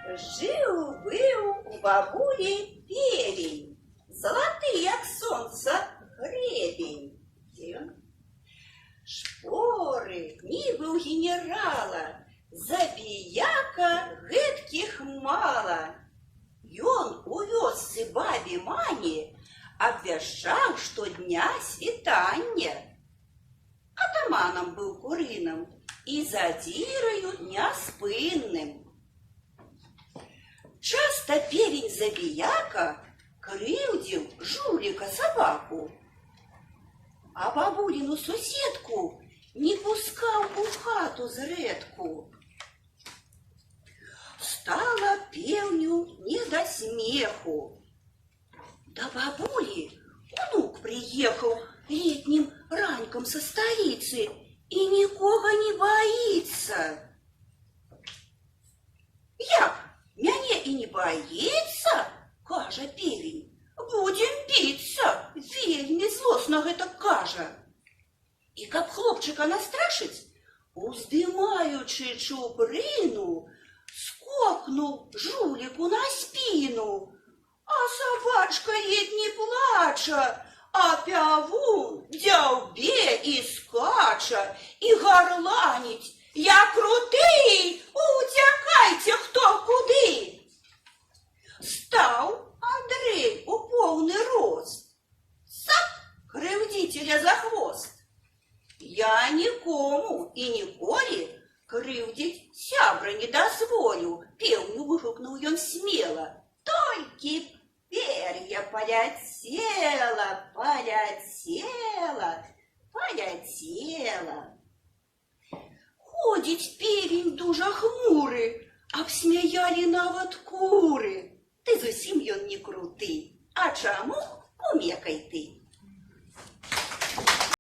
Жыў-быў у бабулі певень, залаты, як сонца, грэбень. Дзе ён? Шпоры, нібы ў генерала, забіяка гэткіх мала. Ён у вёсцы бабе Мані абвяшчаў штодня світанне. Атаманам быў курыным і задзіраю няспынным. Часта певень забіяка крыўдзіў жуліка сабаку, а бабуліну суседку не пускаў у хату зрэдку. Стала пеўню не да смеху. Да бабулі унук прыехаў летнім ранкам са сталіцы і нікога не баіцца. «Як, мяне і не баіцца? — кажа певень. — Будзем біцца!» Вельмі злосна гэта кажа. І, каб хлопчыка настрашыць, уздымаючы чупрыну, скокнуў жуліку на спіну. А сабачка ледь не плача, а пявун дзяўбе і скача, і гарланіць: «Я круты, уцякайце хто куды!» Стаў Андрэй у поўны рост. Цап крыўдзіцеля за хвост. «Я нікому і ніколі крыўдзіць сябра не дазволю», — пеўню выгукнуў ён смела. Толькі пер'я паляцела, паляцела, паляцела. Ходзіць певень дужа хмуры, абсмяялі нават куры. Ты зусім ён не круты. А чаму? Кумекай ты.